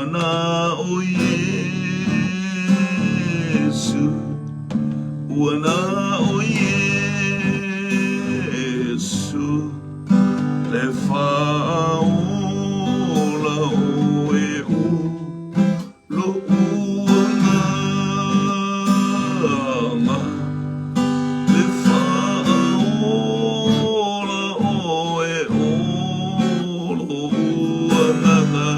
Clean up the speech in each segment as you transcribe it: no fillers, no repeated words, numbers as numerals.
Ua na o Iesu, ua na o Iesu, le faaola oe o lo'u agaga, le faaola oe o lo'u agaga.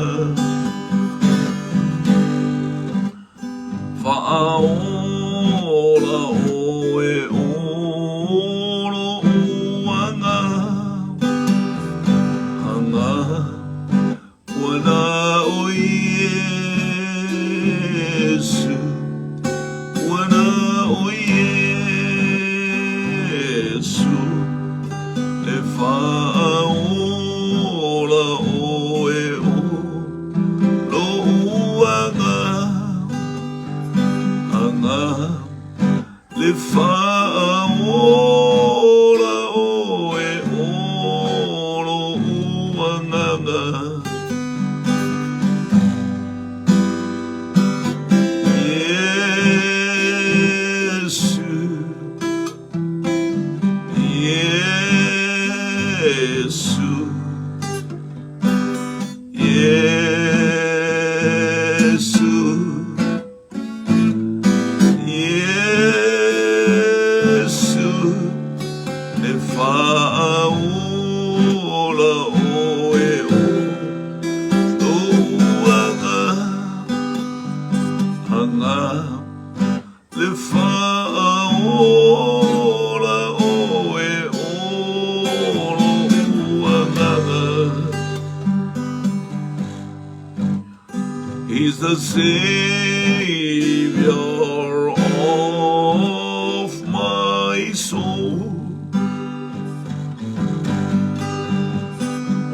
Faaola oe o lo'u agaga, ua na o Iesu, ua na o Iesu, le faaola oe o lo'u agaga, le faaola oe o lo'u agaga. Iesu, Iesu, Iesu, Iesu, le faaola oe o lou agaga, le faaola oe o lou agaga. He's the Savior of my soul.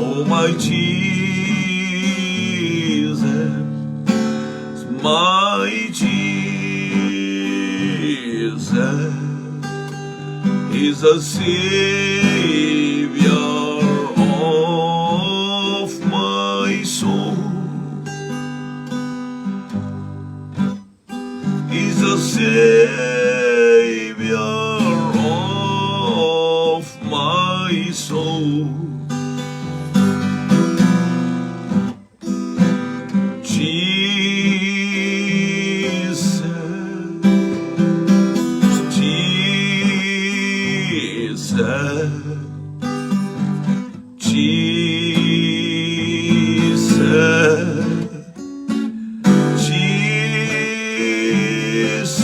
Oh, my Jesus, my Jesus is the Savior of my soul. He's the Savior of my soul. Jesus, Jesus, Jesus, Jesus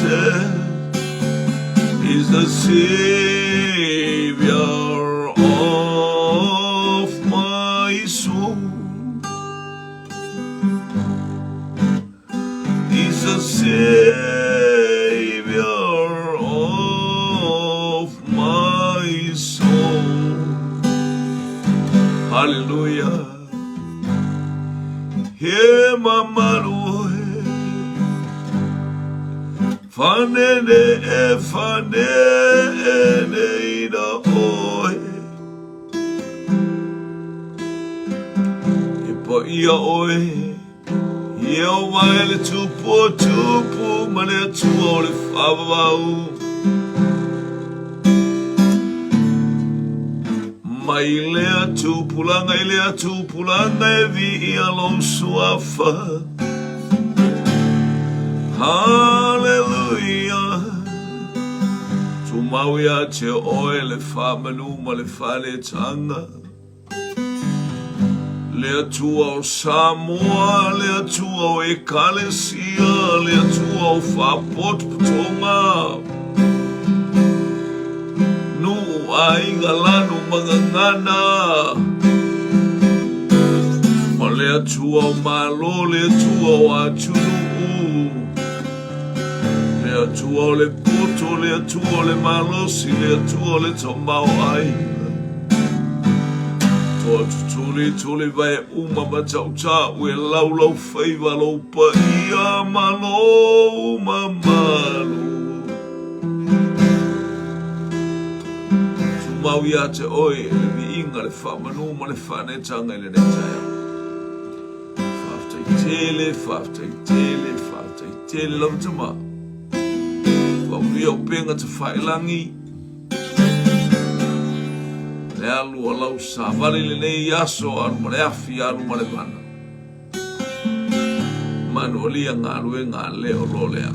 is the Savior of my soul. He's the Savior of my soul. Hallelujah. He mamalu oe. Fanene e fanene ina oe. E paia oe. E o mai le tupu o tupu ma le Atua o le faavavau. Mai lea tupulaga i lea tupulaga e viia lou suafa. Haleluia! Tumau ia te oe le faamanu ma le faaletaga. Le Atua o Samoa, le Atua o Ekalesia, le Atua o Faapotopotoga. Nuu, aiga, lanu ma gagana. Ma le Atua o Malo, le Atua o atunuu. Le Atua o le poto, le Atua o le malosi, le Atua o le tamaoaiga. Toa tutuli tuli vae uma ma tautau e laulau faiva lou paia ma lou mamalu. Tumau ia te oe le viiga, le faamanu ma le faaneetaga i lenei taeao. Faafetai tele, faafetai tele, faafetai tele lava tama. Faamanuia upega tafailagi. Le alu o lau savali lenei aso, alu ma le afi, alu ma le vana. Manualia galuega a le o lo lea.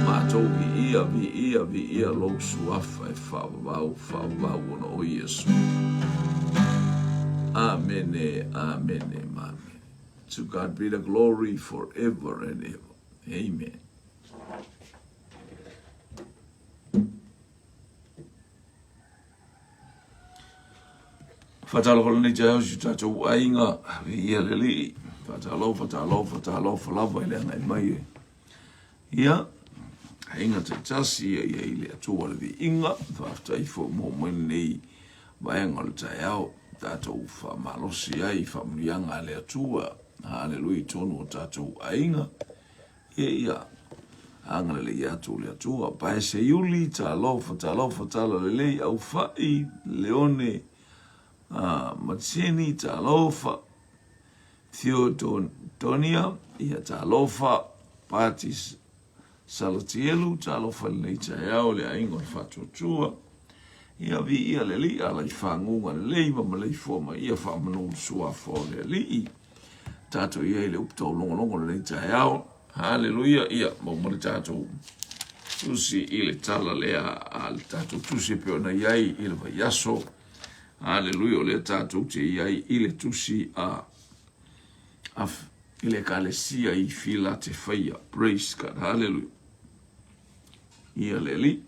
Matou viia, viia, viia lou suafa e faavavau, faavavau ona o Iesu. Amene, amene, amene. To God be the glory forever and ever. Amen. Faatalofa lenei taeao i si o tatou aiga, viia le Alii. Faatalofa, talofa, talofa lava i le agai mai e. Ia, aiga taitasi ia i ai le Atua le viiga, faafetai foi mo mai lenei vaega o le taeao, tatou faamalosi ai i faamanuiaga a le Atua. Haleluia i totonu o tatou aiga. Ia, ia, agalelei atu le Atua. Paese Iuli, talofa, talofa, talalelei, Aufai, Leone, Matsini, talofa, Theodonia, ia, talofa, Pati Salatielu, talofa i lenei taeao, le aiga o le Faatuatua. Ia, viia le Alii, ala i faguga lelei ma maleifua mai ia faamanu le suafa o le Alii. Tatou i ai le upu taulogologo lenei taeao. Haleluia! Ia, maua mai le tatou tusi i le tala lea a le tatou tusi e pei ona i ai i le vaiaso. Haleluia! O lea tatou te i ai i le tusi a, a i le Ekalesia i Filatefeia. Praise God! Haleluia! Ia le Alii.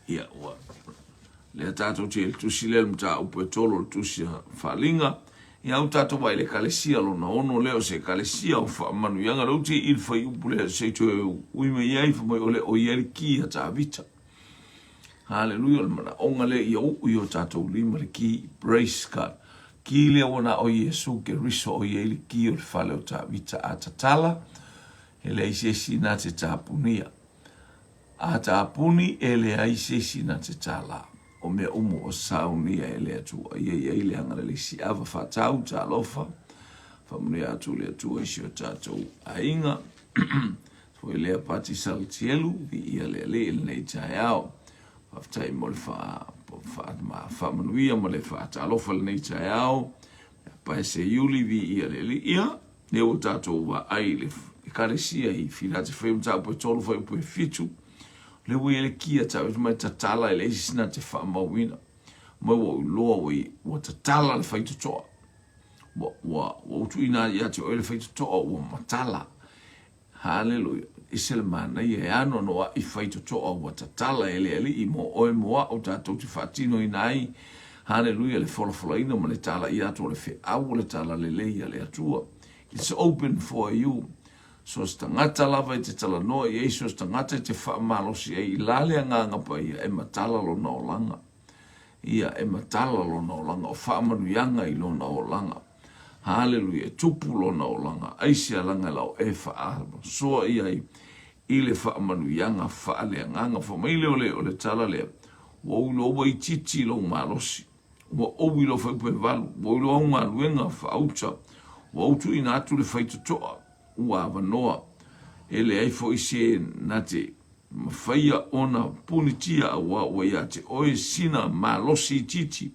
Ia, ua lea tatou te le tusi lea le mataupu e tolo le tusi a Faaliga. Ia, au tatou vai le ekalesia lona ono lea o se ekalesia o faamanuiaga lea ou te i le fuaiupu lea se i toe ui mai ai fai mai o le o i ai le ki a Tavita. Haleluia, o le manaoga lea ia uu i o tatou lima le ki. Praise God. Ki lea ua na o Iesu Keriso o i ai le ki o le fale o Tavita a tatala, e leai se isi na te tapunia. A tapuni e leai se isi na te tala, o mea uma ua saunia e le Atua. Ia i ai le agalelei siava faatau, talofa, faamanuia atu le Atua i si o tatou aiga. Foi lea Pati Salatielu, viia le Alii i lenei taeao. Faafetai mo le faamanuia ma le faatalofa i lenei taeao. Paese Iuli, viia le Alii. Ia, Lea ua tatou vaai i le Ekalesia i Filate fai mataupu e tolu fuaiupu e fitu, lea ua i ai le kia tau mai tatala e leai se isi na te faamauina. Mai ua ou iloa ua, ua tatala le faitotoa. Ua, ua, ua ou tuuina ia te oe le faitotoa ua matala. Haleluia. Ese le manaia e anoanoai faitotoa ua tatala e le Alii mo oe mo a'u tatou te faatinoina ai, haleluia, le folafolaina ma le talaia atu o le feau o le talalelei a le Atua. It's open for you. So se tagata lava e te talanoa i ai, so se tagata e te faamalosi ai i la le Agaga Paia e matala lona olaga. Ia, e matala lona olaga, o faamanuiaga i lona olaga. Haleluia, e tupu lona olaga, aisea laga e lao e faasoa i ai i le faamanuiaga faaleagaga. Fai mai lea o le, o le tala lea, ua ou iloa ua itiiti lou malosi, ua ou iloa fuaiupu e valu, ua ou iloa au galuega faauta, ua ou tuuina atu le faitotoa, ua avanoa, e leai foi se na te mafaia ona punitia aua ua ia te oe sina malosi itiiti,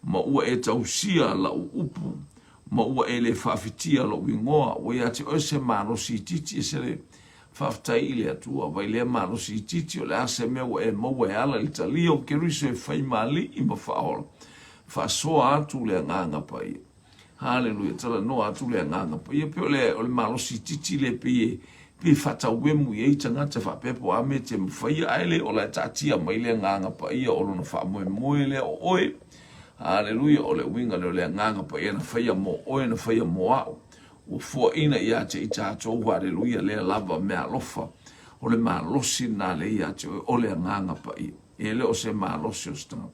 ma ua e tausia lau upu, ma ua e le faafitia lou igoa, ua ia te oe se malosi itiiti, e se le faafetai i le Atua, vai lea malosi itiiti, o le a se mea ua e maua e ala i le talia o Keriso e fai ma alii ma faaola, faasoa atu le Agaga Paia. Haleluia, talanoa atu le Agaga Paia, pei o le, o le malosi itiiti lea pei e, pei e faatauemu i ai tagata faapea po o a mea e te mafaia, ae le ola e taatia mai le Agaga Paia o lona faamoemoe lea o oe. Haleluia, o le uiga lea o le Agaga Paia na faia mo oe, na faia mo a'u. Ua fuaina ia te i tatou, haleluia, lea lava meaalofa. O le malosi lena lea ia te oe, o le Agaga Paia. E le o se malosi o se tagata.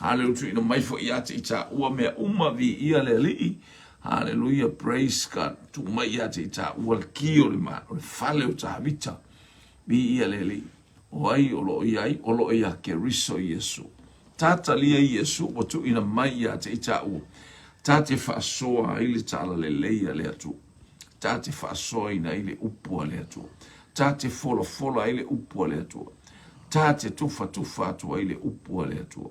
Haleluia, tuuina mai foi ia te i tāua mea uma, viia le Alii. Haleluia, praise God. Tuu mai ia te i tāua le ki o le, ma, o le fale o Tavita. Viia le Alii. O ai o lo o i ai, o lo o ia Keriso Iesu. Tatalia Iesu ua tuuina mai ia te i tāua. Ta te faasoa ai le talalelei a le Atua. Ta te faasoaina ai le upu a le Atua. Ta te folafola ai le upu a le Atua. Ta te tufatufa atu ai le upu a le Atua.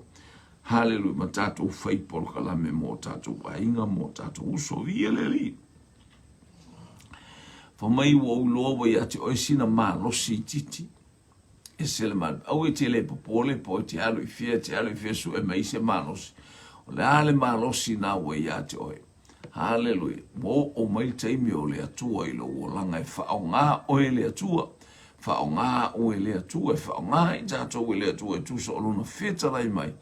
Haleluia, ma tatou fai polokalame mo tatou aiga, mo tatou uso, viia le Alii. Fa mai ua ou iloa ua ia te oe sina malosi itiiti. Ese le manu. Aua e te le popole po e te alu i fea, e te alu i fea sue mai se malosi. O le a le malosi na ua ia te oe. Haleluia. Ua oo mai le taimi o le Atua i lou olaga e faaaoga oe e le Atua. Faaaoga oe e le Atua, e faaaoga i tatou e le Atua e tusa o lona fetalai mai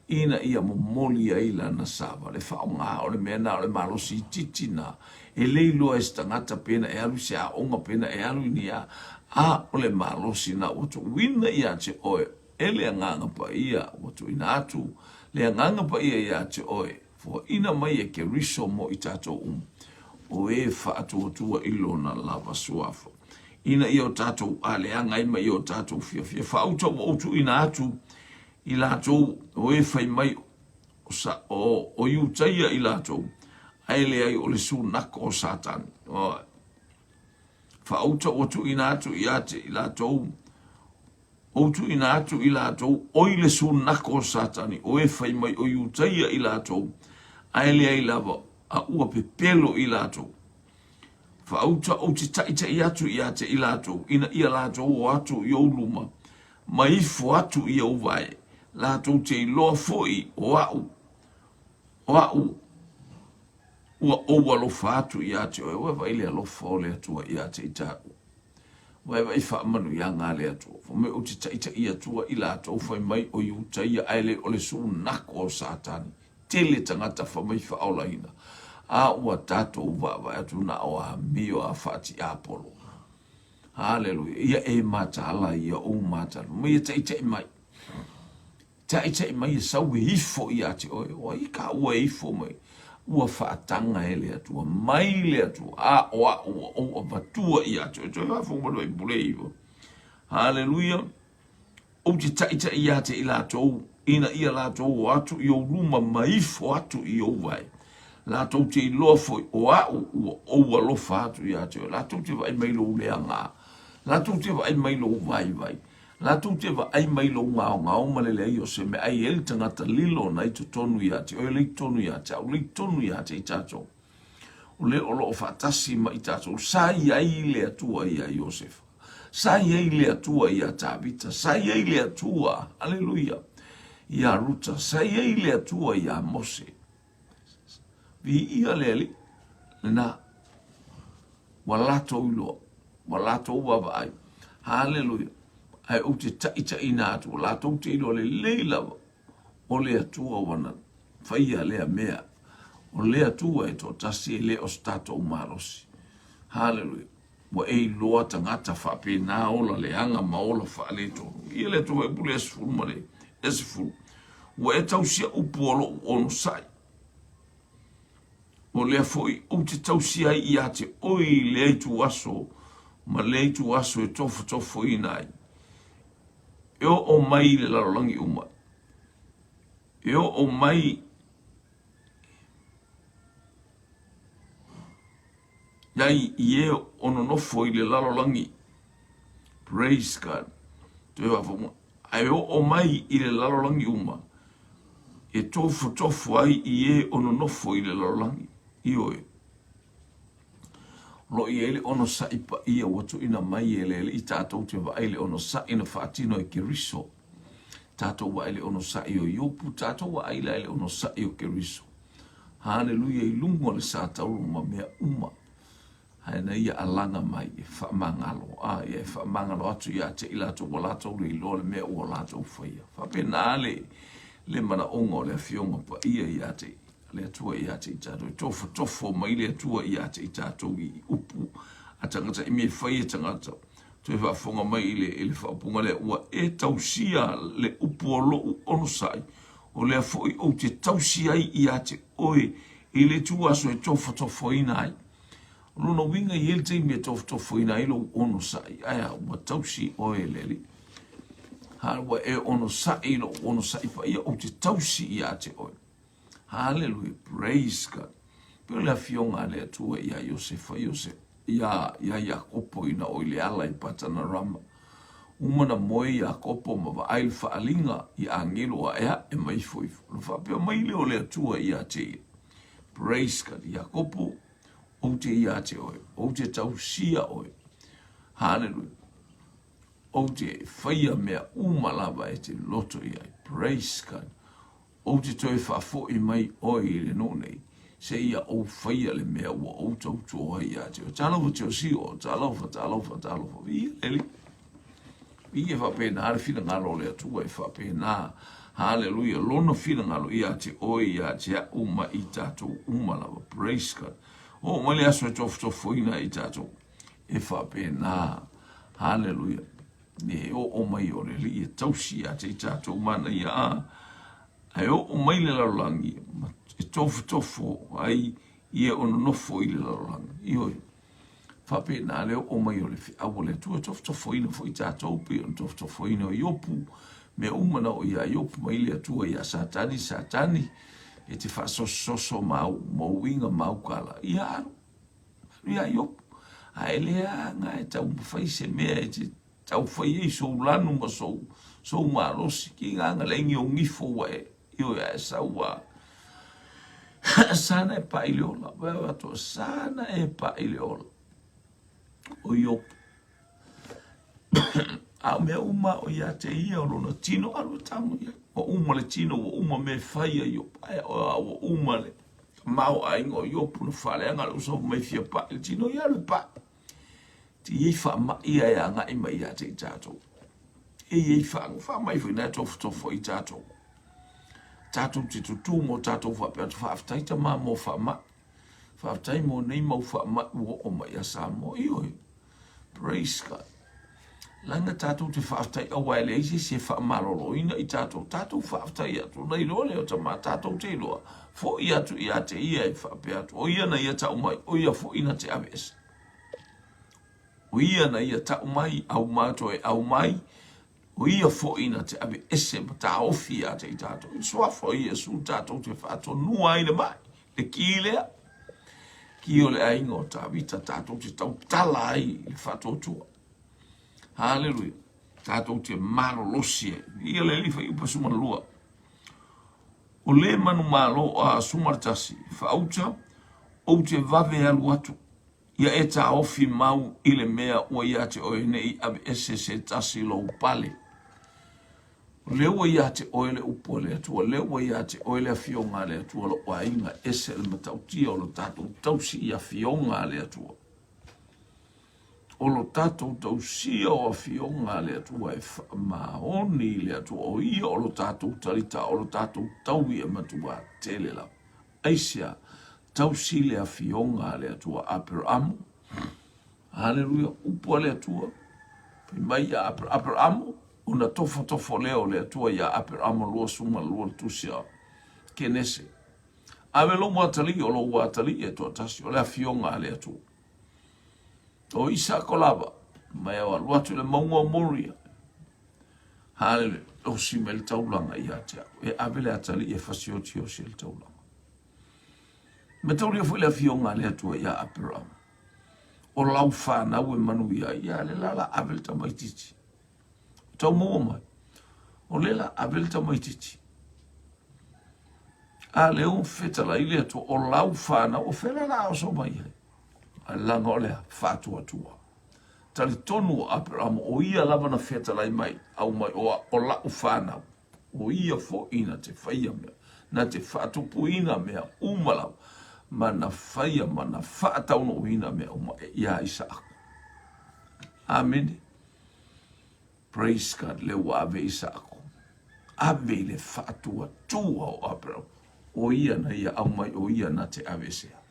ina ia momoli ai lana savale faaaoga. O le mea na o le malosi itiiti na e le iloa e se tagata pena e alu i se aoga pena e alu i ni a, a o le malosi na ua tuuina ia te oe e le Agaga Paia, ua tuuina atu le Agaga Paia ia te oe, foaina mai e Keriso mo i tatou uma, o e faatuatua i lona lava suafa, ina ia o tatou aleaga ai ma ia o tatou fiafia faauta ua ou tuuina atu i latou o e fai mai o, o Iutaia i latou, ae leai o le sunako o Satani. Faauta ua tuuina atu ia te i latou, ou tuuina atu i latou, oi le sunako o Satani, o e fai mai o Iutaia i latou, ae leai lava, a ua pepelo i latou. Faauta ou te taʻitaʻi atu ia te i latou, ina ia latou o atu i ou luma, ma ifo atu i ou vae, latou te iloa foi o aʻu, o aʻu ua ou alofa atu ia te oe. Ua vaai le alofa o le Atua ia te i taua. Vaevae faamanuiaga a le Atua. Fai mai ou te taʻitaʻi atua i latou fai mai o Iutaia ae le o le sunako o Satani. Tele tagata fai mai faaolaina, a ua tatou vaavaai atu na o amio a faatiapolo. Haleluia. Ia e mataala ia ou mataala. Mai e taʻitaʻi mai. Taʻitaʻi mai e sau e ifo ia te oe. O ai ka ua e ifo mai? Ua faataga e le Atua. Mai le Atua. A o aʻu ua ou avatua ia te oe. Toe faafofoga mai le Faipule iwa. Haleluia. Ou te taʻitaʻi ia te i latou, ina ia latou o atu i ou luma ma ifo atu i ou vae. Latou te iloa foi o aʻu ua ou alofa atu ia te oe. Latou te vaai mai lou leaga. Latou te vaai mai lou vaivai. Latou te vaai mai lou gaogao ma le leai o se mea. Ai e i ai le tagata lilo na i totonu ia te oe, le i totonu ia te au, le i totonu ia te i tatou. O le o lo o faatasi ma i tatou. Sa i ai le Atua iā Iosefa. Sa i ai le Atua iā Tavita. Sa i ai le Atua, aleluia, iā Ruta. Sa i ai le Atua iā Mose. Viia le Alii, lena. Ua latou iloa, ua latou vaavaai. Haleluia. Ae ou te taʻitaʻina atu, ua latou te iloa lelei lava o le Atua ua na faia lea mea. O le Atua e toatasi e le o se tatou malosi. Haleluia. Ua e iloa tagata faapena ola leaga ma ola faaletonu. Ia le Atua faipule e 10 ma le 10. Ua e tausia upu o lou onosai. O lea foi ou te tausia ai ia te oe i lea ituaso ma lea ituaso e tofotofoina ai. E oo mai i le lalolagi uma. E oo mai ai i e o nonofo i le lalolagi. Praise God. Toe faafofoga. Ae oo mai i le lalolagi uma, e tofotofo ai i e o nonofo i le lalolagi. Ioe. O lo o i ai le onosai paia ua tuuina mai e le Alii tatou te vaai i le onosai na faatino e Keriso. Tatou vaai i le onosai o Iopu, tatou vaai la i le onosai o Keriso. Haleluia i luga o le satauro ma mea uma. Ae na ia alaga mai e faamagalo, a ia e faamagalo atu ia te i latou ua latou le iloa le mea ua latou faia. Faapena le, le manaoga o le Afioga Paia ia te le Atua ia te i tatou. E tofotofo mai le Atua ia te i tatou i upu a tagata i mea e fai e tagata. Toe faafofoga mai i le, i le faaupuga lea, ua e tausia le upu o lou onosai, o lea foi ou te tausi ai ia te oe i le ituaso e tofotofoina ai. O lona uiga e i ai le taimi e tofotofoina ai lou onosai, ae a ua tausi oe e le Alii. Ha, ua e onosai i lou onosai paia, ou te tausi ia te oe. Haleluia, praise God. Pei o le afioga a le Atua iā Iosefa, Iosefa, iā, iā Iakopo ina o i le ala i Patanarama. Uma na moe Iakopo ma vaai le faaaliga i agelo aʻeaʻe ma ifo ifo. Ona faapea mai lea o le Atua iā te ia, Praise God, Iakopo, ou te iā te oe, ou te tausia oe. Haleluia. Ou te whaia mea uma lava e te loto i ai. Praise God. Ou te toe faafoi mai oe i le nuu nei, seia ou faia le mea ua ou tautua ai ia te oe. Talofa Teosio, talofa, talofa, talofa. Viia le Alii. Viia faapena le finagalo o le Atua e faapena. Haleluia. Lona finagalo ia te oe, ia te a'u ma i tatou uma lava. Praise God. Oo mai le aso e tofotofoina ai tatou. E faapena. Haleluia. E oo mai o le Alii e tausi ia te i tatou manaia a, ae oo mai le lalolagi e tofotofo ai ia o nonofo i le lalolagi. Ioe, faapena le oo mai o le feau a le Atua e tofotofoina foi tatou pei ona tofotofoina o Iopu, mea uma na oo iā Iopu mai le Atua iā Satani, Satani e te faasososo ma au ma uiga ma au kala, ia alu. Alu iā Iopu, a e leaga e taumafai se mea e te taufai ai sou lanu ma sou, sou malosi, ki ngā lengi o ngifo ua e, ioe a e sau a, sana e paʻi le ola, wea atu, sana e paʻi le ola o Iopu. A o mea uma o ia te ia o lona tino, alu e tago i ai. Ua uma le tino, ua uma mea e fai a Iopu. Ae ua uma le tamaoaiga o Iopu na faaleaga le uso mai fia paʻi le tino, ia alu e paʻi. Te i ai faamai ia e agai mai ia te i tatou. E i ai faamai foi na e tofotofo i tatou. Tatou te tutū mo tatou faapea atu faafetai tama mo faamai. Faafetai mo nei mau faamai ua oo mai ia Samoa. Ioe. Praise God. Leaga tatou te faafetai aua e leai se isi e faamaloloina i tatou. Tatou faafetai atu, ona iloa lea o tama, tatou te iloa, foi atu ia te ia e faapea atu, o ia na ia tau mai, o ia foi na te aveese. O ia na ia tau mai, au matou e au mai, o ia foi na te aveese ma taofi ia te i tatou. I le suafa o Iesu tatou te faatonua ai le mai, le ki lea, ki o le aiga o Tavita, tatou te tautala ai i le faatuatua. Haleluia. Tatou te malolosi ai. Ia le Alii fuaiupu 12. O le manumalo a 11, faauta, ou te vave alu atu, ia e taofi mau i le mea ua ia te oe ne i aveese se tasi lou pale. O lea ua ia te oe le upu a le Atua, lea ua ia te oe le afioga a le Atua, lou aiga, ese le matautia o lo tatou tausi i afioga a le Atua. O lo tatou tausia o afioga a le Atua e faamaoni i le Atua, o ia o lo tatou talita, o lo tatou taui e matua tele lava. Aisea, tausi le afioga a le Atua Aperamo. Haleluia, upu a le Atua, fai mai ia Aperamo, ona tofotofo lea o le Atua iā Aperamo 22 le tusi a Kenese. Ave lou atalii, o lou atalii e toatasi, o le afioga a le Atua. O Isako lava, mai au alu atu i le mauga o Moria. Haleluia, osi mai le taulaga ia te au. E ave le atalii e fasiotiosi le taulaga. Mataulia foi le afioga a le Atua ia Aperama. O lau whanau e manuia ia le la la ave le tamaitiiti. Tau maua mai. O le la ave le tamaitiiti. A le u fetalai le Atua, o lau whanau, o fela la oso mai ai. Ae laga o le faatuatua. Talitonu o Aperamo, o ia lava na fetalai mai, au mai, o, o la'u fanau, o ia fo'i na te faia mea, na te faatupuina mea uma lava, ma na faia ma na faataunuuina mea uma e iā Isaako. Amene. Praise God, lea ua ave Isaako. Ave i le faatuatua o Aperamo. O ia na ia au mai, o ia na te aveesea.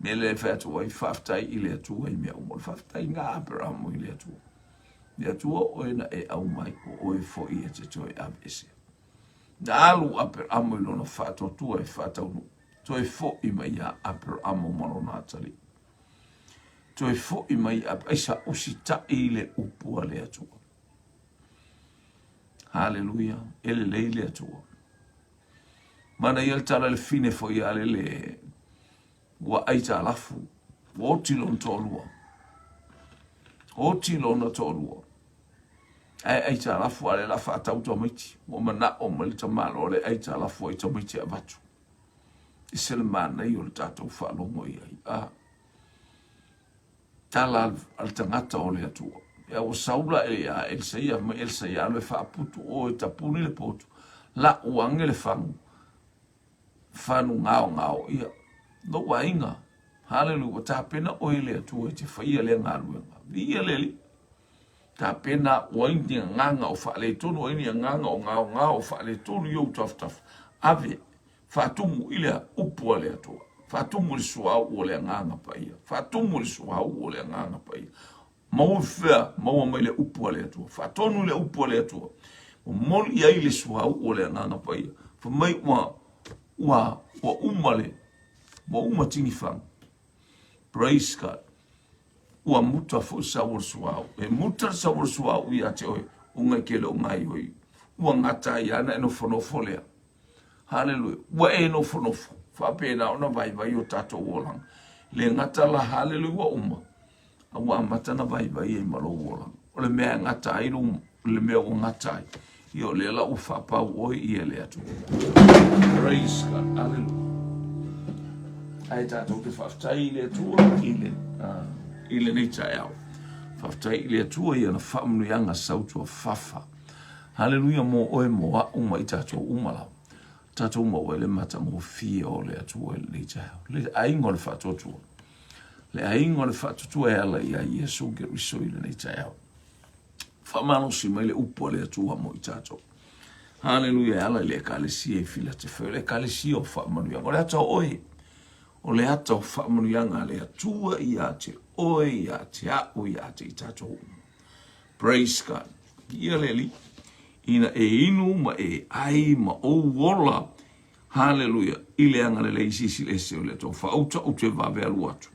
Mea lea e fai atu ai, faafetai i le Atua i mea uma. O le faafetaiga a Aperamo i le Atua. Le Atua o oe na e au mai, o oe foi e te toe aveesea. Na alu Aperamo i lona faatuatua e faataunuu. Toe foi mai ia Aperamo ma lona atalii. Toe foi mai ia Aperamo. Aisa usitai i le upu a le Atua. Haleluia. E lelei le Atua. Manaia le tala i le fine foi a lele ua aitalafu, ua oti lona toalua. Oti lona toalua. Ae aitalafu a le la faatau tamaiti. Ua manao mai le tamaloa le aitalafu ai tamaiti e avatu. E se le manaia o le tatou faalogo i ai. Ah. Tala a le tagata o le Atua. Ia ua sau la e ia Elisaia, mai Elisaia alu e faaputu oe, tapuni le potu, lau age le fagu, fanu gaogao ia lou aiga. Haleluia, ua tapena oe e le Atua e te faia lea galuega. Viia le Alii. Tapena ua ai ni agaga o faaletonu, ua ai ni agaga o gaogao o faaletonu i ou tafatafa. Ave, faatumu i le upu a le Atua. Faatumu i le suauu o le Agaga Paia. Faatumu i le suauu o le Agaga Paia. Maua fea, maua mai le upu a le Atua. Faatonu le upu a le Atua. Momoli ai le suauu o le Agaga Paia. Fai mai ua, ua, ua uma le, ua uma tinifaga. Praise God. Ua muta foi sau o le suauu. E muta le sau o le suauu ia te oe, ona e te le o gaoioi. Ua gata ai lava ona e nofonofo lea. Haleluia. Ua e nofonofo. Faapena ona vaivai o tatou olaga. Le gata la, haleluia, ua uma. A ua amata ona vaivai ai ma lou olaga. O le mea e gata ai lou, le mea ua gata ai. Ia o lea la ua faapau oe ia le Atua. Praise God. Hallelujah. Ae tatou te faafetai i le Atua i le, i lenei taeao. Faafetai i le Atua i ana faamanuiaga sautuafafa. Haleluia mo oe mo a'u ma i tatou uma lava. Tatou maua ai le matagofie o le Atua i lenei taeao. Le aiga o le faatuatua. Le aiga o le faatuatua e ala ia Iesu Keriso i lenei taeao. Faamalosi mai le upu a le Atua mo i tatou. Haleluia e ala i le Ekalesia i Filatefea. O le Ekalesia o faamanuiaga. O le ata o oe. O le ata o faamanuiaga a le Atua ia te oe, ia te a'u, ia te i tatou uma. Praise God. Viia le Alii. Ina e inu ma e ai ma ou ola. Haleluia. I le agalelei silisili ese o le Atua. Faauta ou te vave alu atu.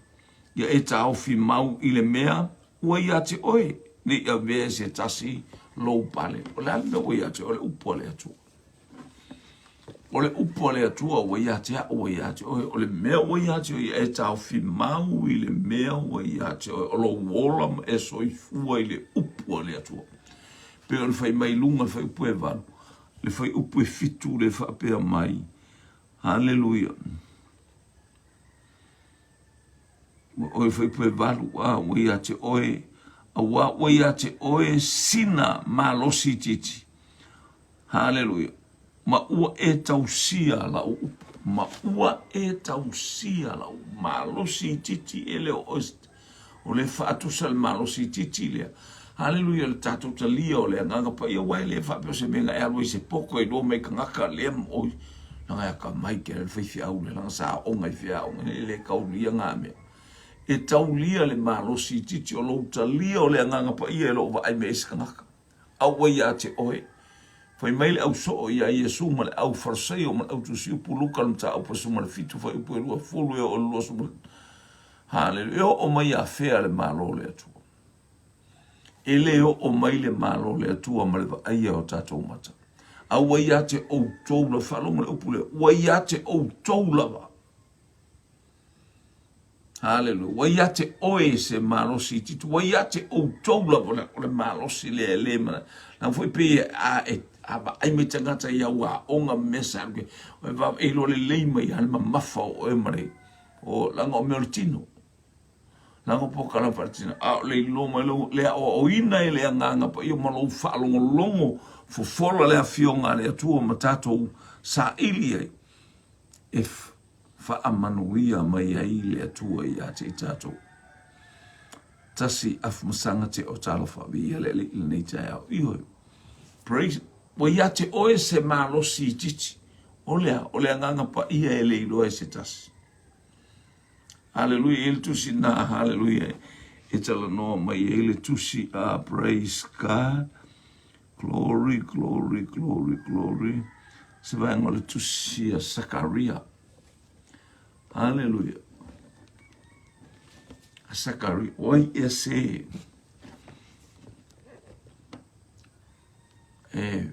Ia e taofi mau i le mea ua ia te oe. Ne i avea e se tasi lou pale. O le a le mea ua ia te oe? O le upu a le Atua. O le upu a le Atua ua ia te a'u ua ia te oe, o le mea ua ia te oe, ia e taofi mau i le mea ua ia te oe, o lou ola ma e soifua i le upu a le Atua. Pei ona fai mai i luga le fuaiupu e 8, le fuaiupu e 7 le faapea mai, Haleluia. Ua oe fuaiupu e 8, a ua ia te oe, auā ua ia te oe sina malosi itiiti. Haleluia. Ma ua e tausia lau upu. Ma ua e tausia lau malosi itiiti e le o oe. O le faatusa le malosi itiiti lea. Haleluia, le tatou talia o le Agaga Paia, aua e le faapea o se mea na e alu ai se poto e iloa mai tagata lea ma oi. Leaga e akamai ke le faifeau lea, leaga sa aoga i fea aoga, e le taulia ngā mea. E taulia le malosi itiiti o lou talia o le Agaga Paia e lou vaai mea i se tagata. A ua ia te oe. Fai mai le au soo iā Iesu ma le au Farisaio ma le au tusiupu, Luka le mataupu e 17 fuaiupu e 20 e oo i le 20. Haleluia. E oo mai ia fea le Malo o le Atua? E le oo mai le Malo o le Atua ma le vaaia o tatou mata. A ua ia te outou lava, faalogo le upu lea, ua ia te outou lava. Haleluia. Ua ia te oe se malosi itiiti, ua ia te outou lava o le malosi lea e le mana. Leaga foi pei a, e, a vaai mai tagata i au aoga ma mea sa alu, e e iloa lelei mai lava le mamafa o oe ma le, o, leaga o mea o le tino. Leaga o polokalame faaletino, a o le iloa mai lou, le aoaoina e le Agaga Paia ma lou faalogologo fofola le Afioga a le Atua ma tatou saili ai, e faamanuia mai ai le Atua ia te i tatou. Tasi afumasaga te o talofa, viia le Alii i lenei taeao. Ioe. Praise. Ua ia te oe se malosi itiiti. O le a? O le Agaga Paia e le iloa e se tasi. Haleluia, i le tusi na, haleluia, e talanoa mai ai le tusi a praise God. Glory, glory, glory, glory. Se vaega o le tusi a Sakaria. Haleluia. A Sakaria, oi e se e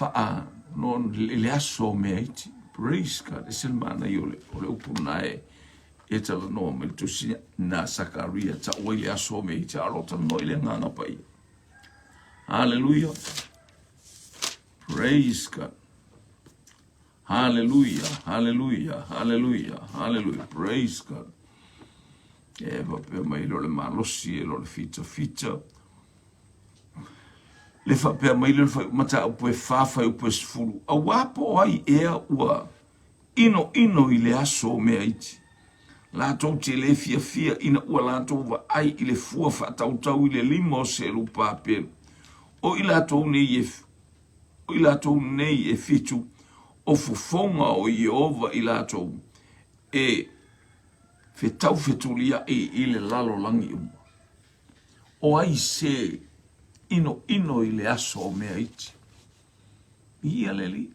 whaa no i le aso o mea iti. Praise God. Ese le manaia o le, o le upu na e, e talanoa mai le tusi na Sakaria ta'u ai le aso o mea iti, a o lo o talanoa i le Agaga Paia. Hallelujah. Praise God. Hallelujah, hallelujah, hallelujah, hallelujah. Praise God. E faapea mai le o le malosi, e le o le fitafita. Le faapea mai le mataupu e fa fuaiupu e 10. Auā po o ai ea ua inoino i le aso o mea iti. Latou te le fiafia ina ua latou vaai i le fua faatautau i le lima o Selupapelu. O i latou nei e o i latou nei e fitu o fofoga o Ieova i latou e fetaufetuliaʻi i le lalolagi uma. O ai se inoino i le aso o mea iti? Ia le Alii.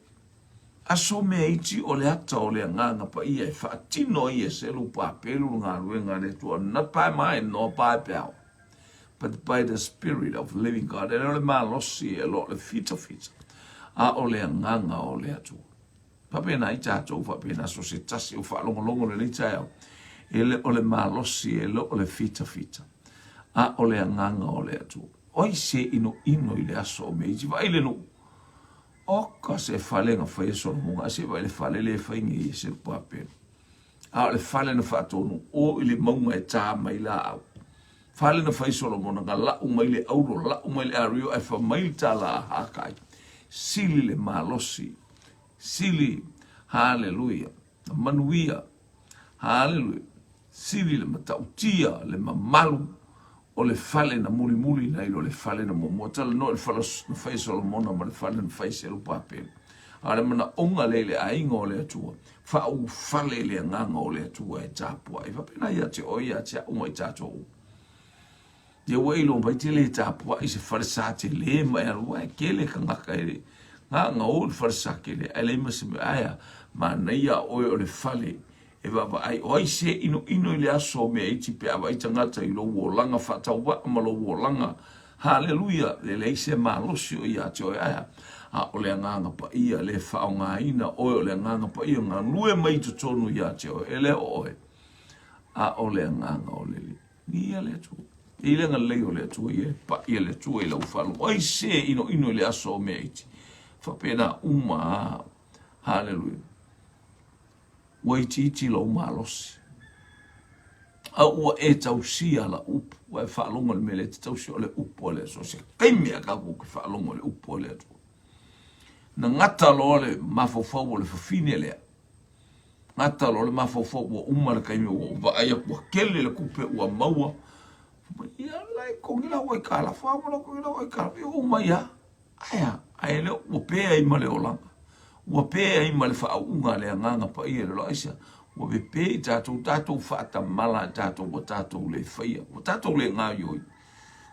Aso mea iti o le ata o le Agaga Paia e faatino ai e Selupapelu le galuega a le Atua, not by might nor by power, but by the Spirit of living God. E le o le malosi, e le o le fitafita, a o le Agaga o le Atua. Faapena ai tatou, faapena so se tasi o faalogologo i lenei taeao, e le o le malosi, e le o le fitafita, a o le Agaga o le Atua. O ai se inoino i le aso o mea iti? Vaai le nuu. Oka se fale na fai e Solomona, a se vaai le fale lea e fai nei e Serubabelo. A o le fale na faatonu o i le mauga e tā mai laau. Fale na fai Solomona na lau mai le auro, lau mai le ario, ae fa mai le tālā a Hakai. Sili le malosi, sili, haleluia, na manuia, haleluia, sili le matautia, le mamalu o le fale na mulimuli nai lo le fale na muamua. Talanoa i le fale na fai e Solomona ma le fale na fai e Serubabelo. A o le manaoga lea i le aiga o le Atua, faaulufale i le agaga o le Atua e tapuai. Faapena ia te oe, ia te au ma i tatou uma. Ia ua e iloa mai te le tapuai se falesa tele ma e alu ae kele kangaka e gaga o i le falesa kele ae leai ma se mea ae a manaia a oe o le fale e vaavaai o ai se inoino i le aso o mea iti pe a vaai tagata i lou olaga faatauvaa ma lou olaga haleluia e leai se malosi o ia te oe ae a a o le Agaga Paia le faaaogaina oe o le Agaga Paia galue mai i totonu ia te oe e le o oe a o le Agaga o le Alii. Ia le Atua. I le agalelei o le Atua ia e paʻi e le Atua i lau faalogo. Ai se inoino i le aso o mea iti. Faapena uma a. Haleluia. Ua itiiti lou malosi. A ua e tausia lau upu. Ua e faalogo i le mea lea e te tausia o le upu a le Atua. Se taimi a tatou te faalogo i le upu a le Atua. Na gata loa le mafaufau o le fafine lea. Gata loa le mafaufau ua uma le taimi ua ou vaai atu ua tele le tupe ua maua. Ia la e togi lau aitalafu, a ua togi lau aitalafu, ia ua uma ia. Ae a, ae le ua pe ai ma le olaga. Ua pe ai ma le faauuga a le Agaga Paia i le aisa. Ua pepe i tatou, tatou faatamala i tatou ua tatou le faia, ua tatou le gaoioi,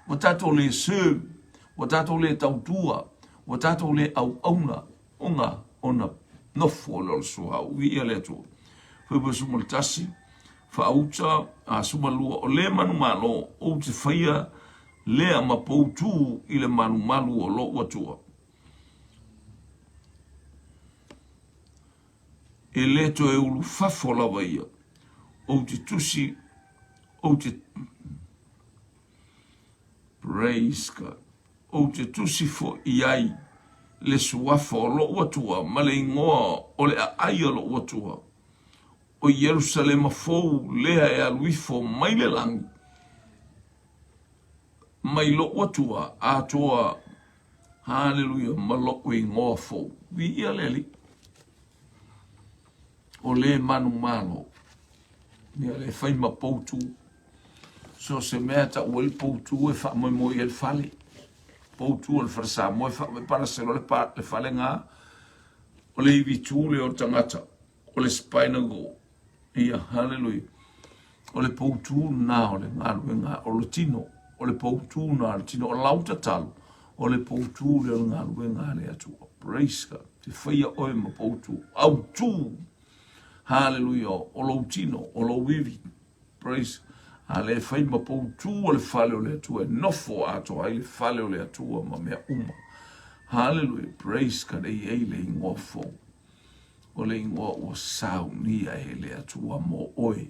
ua tatou le serve, ua tatou le tautua, ua tatou le auauna. Ona, ona nofo lea o le suauu. Viia le Atua. Fuaiupu 11, faauta a 12, o le manumalo ou te faia lea ma poutū i le malumalu o lou Atua. E le toe ulufafo lava ia. Ou te tusi, ou te... Praise God. Ou te tusi foi i ai le suafa o lou Atua ma le igoa o le aai o lou Atua, o Ierusalema fou lea e alu ifo mai le lagi, mai lou Atua atoa, haleluia, ma lou igoa fou. Viia le Alii. O le manumalo, ia le fai ma poutu. So se mea e tau ai le poutu e faamoemoe i ai le fale. Poutu o le fale Samoa e faamoemoe palase loa le, pa, le fale gā. O le ivi tū lea o le tagata, o le spinal cord. Ia, haleluia. O le poutū lena o le galuega o le tino. O le poutū lena o le tino. O lau tatalo, o le poutū lea o le galuega a le Atua. Praise God. Te whaia oe ma poutū. Autū. Haleluia. O lou tino, o lou ivi. Praise. A le fai ma poutū o le fale o le Atua e nofo atoa ai le fale o le Atua ma mea uma. Haleluia. Praise God. E i ai le ingoa fou. O le igoa ua saunia e le Atua mo oe,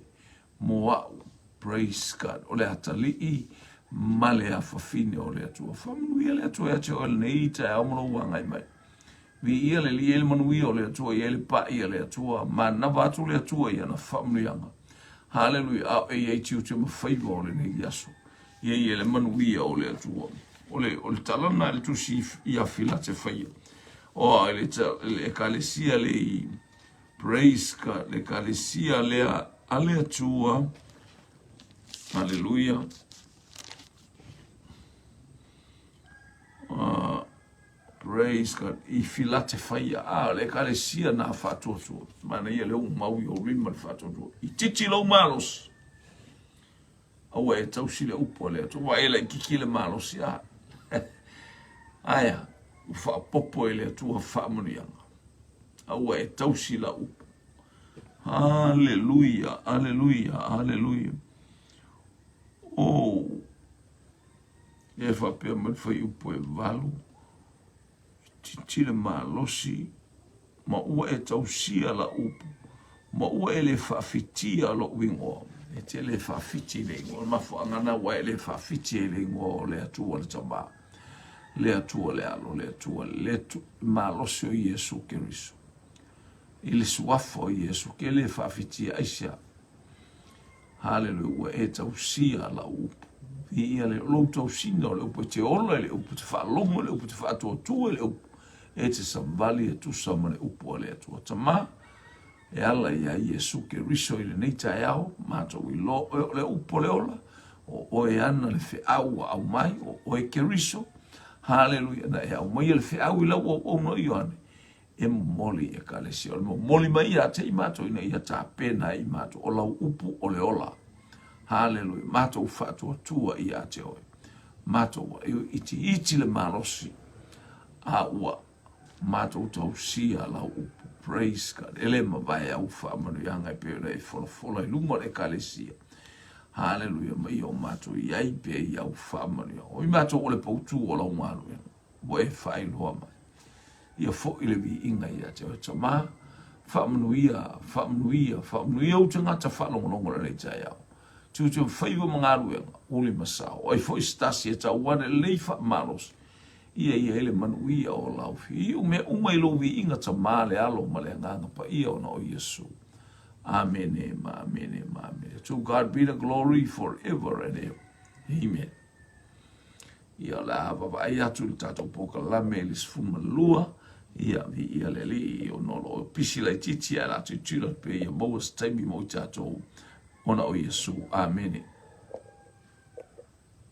mo a'u. Praise God. O le atalii ma le afafine o le Atua. Faamanuia le Atua ia te oe lenei taeao ma lou agai mai. Viia le Alii e le manuia o le Atua i ai le pa'i a le Atua. Manava atu le Atua i ana faamanuiaga. Haleluia. A o e i ai tiute ma faiva o lenei aso. Ia i ai le manuia o le Atua. O le, o le tala lena i le tusi ia Filatefaia. O, i le, le ekalesia le i Praise God, le ekalesia lea a le Atua. Haleluia. Praise God. I Filatefaia. A, o le ekalesia na faatuatua. Manaia le uu mau i ou lima le faatuatua. I titi lou malosi. Aua e tausi le upu a le Atua. Ua e laititi le malosi a. Aia, ua faapopo e le Atua faamanuiaga. Aua e tausi la upu. Haleluia, haleluia, haleluia. Oh, e faapea mai le fuaiupu e 8, titi le malosi ma ua e tausia lau upu, ma ua e le faafitia lou igoa. E te le faafiti i le igoa. O le mafuaaga lena ua e le faafiti ai i le igoa o le Atua le Tama, le Atua le Alo, le Atua le malosi o Iesu Keriso. I le suafa o Iesu, ke le faafitia aisea? Haleluia, ua e tausia lau upu. Viia le lou tausiga o le upu, e te ola i le upu, e te faalogo i le upu, e te faatuatua i le upu, e te savali e tusa ma le upu a le Atua. Tama, e ala iā Iesu Keriso i lenei taeao, matou iloa oe o le upu o le ola, o oe ana le feau ua aumai, o oe Keriso. Haleluia, na e aumaia le feau i lau auauna o Ioane, e momoli i Ekalesia. O le momoli mai ia te i matou ina ia tapena ai i matou, o lau upu o le ola. Haleluia. Matou faatuatua ia te oe. Matou ua itiiti le malosi, a ua matou tausia lau upu. Praise God. E le mavae au faamanuiaga e pei ona e folafola i luma o le Ekalesia. Haleluia. Ma ia o matou i ai pea i au faamanuiaga. O i matou o le poutu o lau galuega. Ua e faailoa mai. Ia foi le viiga ia te oe Tama. Faamanuia, faamanuia, faamanuia ou tagata faalogologo i lenei taeao. Tiute faiva ma galuega, uli ma sao. O ai foi se tasi e tau ane lelei faamalosi. Ia i ai le manuia o lau fiu. Mea uma i lou viiga Tama le Alo ma le Agaga Paia ona o Iesu. Amene ma amene ma amene. To God be the glory forever and ever. Amen. Ia, o le a vaavaai atu i le tatou polokalame i le 12, ia, viia le Alii, ona o lo o pisi laitiiti ae o le a tilotilo atu pea ia maua se taimi mo i tatou ona o Iesu. Amene.